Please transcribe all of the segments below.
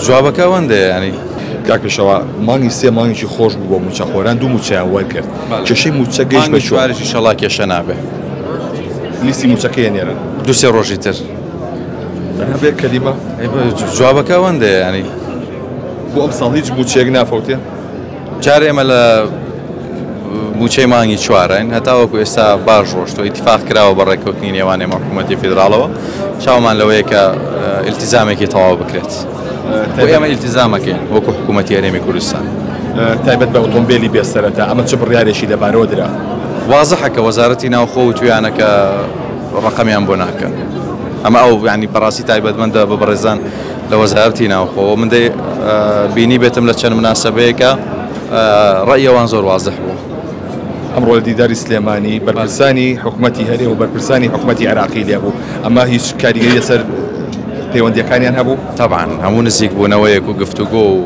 جوابەکە ئەوەندەیە یانی. کاک پێشەوا مانگی سێ مانگێکی خۆش بوو بۆ مووچەخۆران دوو مووچەیان وەرگرت کێشەی مووچە گەیشت بە مانگی چواریش ئیشەڵا کێشە نابێ. لیستی مووچەکەی ئەنێرن. دوو سێ ڕۆژی تر. تەنها بە یەک کەلیمە. جوابەکە ئەوەندەیە یانی. بۆ ئەمساڵ هیچ مووچەیەک نافەوتێ؟ جارێ ئێمە لە مووچەی مانگی چوارین هەتاوەکو ئێستا باش ڕۆشتووە ئیتیفاق کراوە بە ڕێککەوتنی نێوان ئێمە حکوومەتی فیدراڵەوە چاومان لەوەیە کە ئیلتیزامێکی تەواو بکرێت بۆ ئێمە ئیلتیزامەکەین وەکو حکوومەتی هەرێمی کوردستان. تایبەت بە ئۆتۆمبێلی بێ سەرەتا ئەمە چ بڕیارێکی لەبارەوە درا؟ وازحە کە وەزارەتی ناوخۆ وتویانە کە ڕەقەمیان بۆ ناکەن ئەمە ئەو یانی بەڕاستی تایبەتمەندە بە بەڕێزان لە وەزارەتی ناوخۆ من دەی بینی بێتم لە چەند مناسبەیەکە ڕەئی ئەوان زۆر وازح بوو. ئەمڕۆ لە دیداری سلێمانی بەرپرسانی حکومەتی هەرێم و بەرپرسانی حکومەتی عێراقی لێبوو، ئەمە هیچ کاریگەری لەسەر پەیوەندییەکانیان هەبوو؟ تەبعەن هەموو نزیکبوونەوەیەک و گفتوگۆ و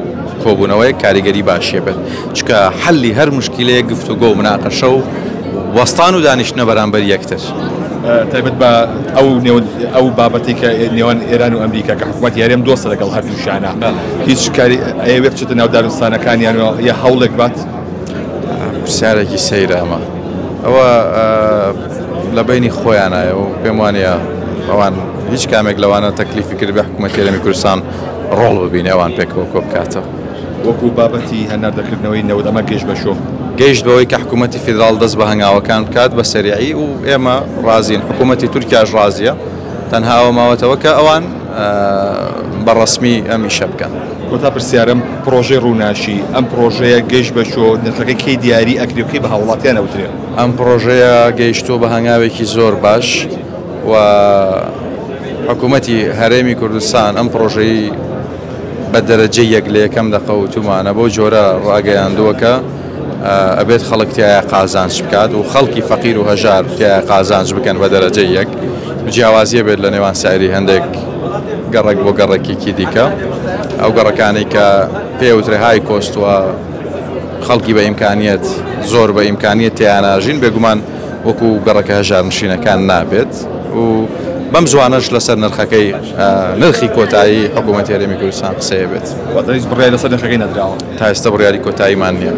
کۆبوونەوەیەک کاریگەری باشی هەبێت، چونکە حەلی هەر موشکیلەیەک گفتوگۆ و مناقەشە و وەستان و دانیشتنە بەرامبەر یەکتر. تایبەت بە ئەو نێوەند ئەو بابەتەی کە نێوان ئێران و ئەمریکا کە حکوومەتی هەرێم دۆستە لەگەڵ هەردووشیانە هیچ کاری ئەیەوێ بچێتە ناو دانوستانەکانیانەوە یا هەوڵێک بات؟ پرسیارێکی سەیرە ئەمە ئەوە لە بینی خۆیانایە و پێم وانە ئەوان هیچ کامێک لەوانە تەکلیفی کرد بە حکوومەتی هەرێمی کوردستان ڕۆڵ ببینێ ئەوان پێکەوە کۆ بکاتەوە. وەکو بابەتی هەناردەکردنەوەی نەوت ئەمە گەیشت بە کوێ؟ گەیشت بەوەی کە حکوومەتی فیدراڵ دەست بە هەنگاوەکان بکات بە سەریعی و ئێمە ڕازین، حکوومەتی تورکیاش ڕازییە، تەنها ئەوە ماوەتەوە کە ئەوان بە ڕەسمی ئەم ئیشە بکەن. کۆتا پرسیارم، پڕۆژەی ڕووناکی، ئەم پڕۆژەیە گەیشت بە کوێ و نرخەکەی کەی دیاری ئەکرێ و کەی بە هاووڵاتیان ئەوترێ؟ ئەم پڕۆژەیە گەیشتووە بە هەنگاوێکی زۆر باش و حکوومەتی هەرێمی کوردستان ئەم پڕۆژەی بە دەرەجەی یەک لە یەکەم دەقە وتومانە بەو جۆرە ڕاگەیاندووە کە ئەبێت خەڵک تیایا قازانج بکات و خەڵکی فەقیر و هەژار تیایا قازانج بکەن بە دەرەجەی یەک جیاوازیە بێت لە نێوان سعری هەندێک گەڕەک بۆ گەڕەکێکی دیکە ئەو گەڕەکانەی کە پێوترێ های کۆستوە خەڵکی بە ئیمکانیەت زۆر بە ئیمکانیەت تیاناژین بێگومان وەکو گەڕەکە هەژارنشینەکان نابێت و بەم زوانەش لەسەر نرخەکەی نرخی کۆتایی حکوومەتی هەرێمی کوردستان قسەیە بێت. واتە هیچ بڕیاری لەسەر نرخەکەی نەدراوە؟ تا ئێستا بڕیاری کۆتاییمان نییە.